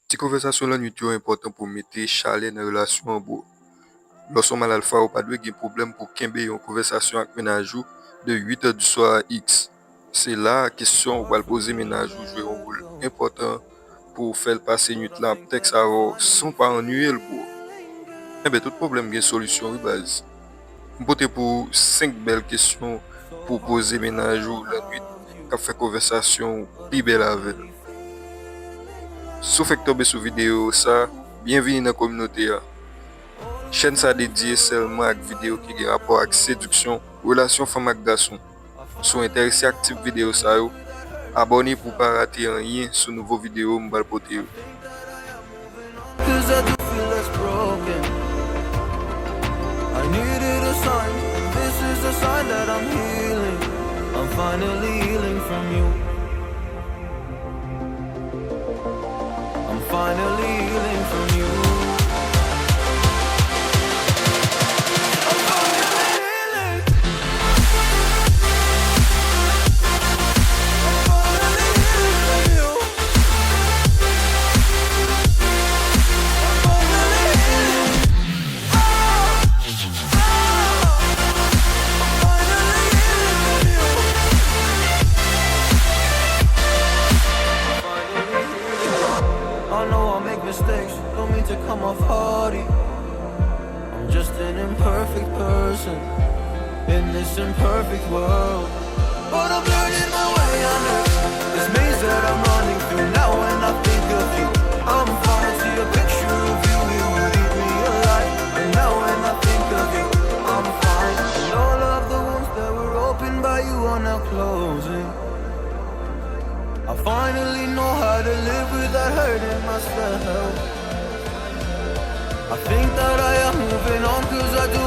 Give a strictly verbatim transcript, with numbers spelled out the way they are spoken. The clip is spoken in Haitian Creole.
Ti konvèsasyon lannwit yo enpòtan pou mete chalè nan relasyon an, bro. Lè w se yon mal alfa, ou pa dwe gen pwoblèm pou kenbe yon konvèsasyon ak mennaj ou de uit è di swa a X. Se la a kesyon ou pral poze mennaj ou jwe yon wòl enpòtan pou w fè l pase nwit la ap tèks avè w san w pa annuiye l, bro. Enben, tout pwoblèm gen solisyon, wi, baz. M pote pou w senk bèl kesyon pou w poze mennaj ou lannwit k ap fè konvèsasyon w pi bèl avè l. Si w fèk tonbe sou videyo sa, byenvini nan kominote a. Chèn sa dedye sèlman ak videyo ki gen rapò ak sediksyon, relasyon fanm ak gason. Si w enterese ak tip videyo sa yo, abòne pou w pa rate anyen sou nouvo videyo m pral pote yo. Cause I do feel less broken. I needed a sign. This is a sign that I'm healing. I'm finally healing from you. I'm finally healing from you. I'm finally healing. I'm finally healing from you. I'm finally healing. Ah, ah, I'm finally healing from you. I know I make mistakes, don't mean to come off haughty. I'm just an imperfect person in this imperfect world. But I'm learning my way under this maze that I'm running through. Now when I think of you, I'm falling to your picture of you. It would eat me alive. And now when I think of you, I'm fine. And all of the wounds that were opened by you are now closing. I finally know how to live without hurting myself. I think that I am moving on, cause I do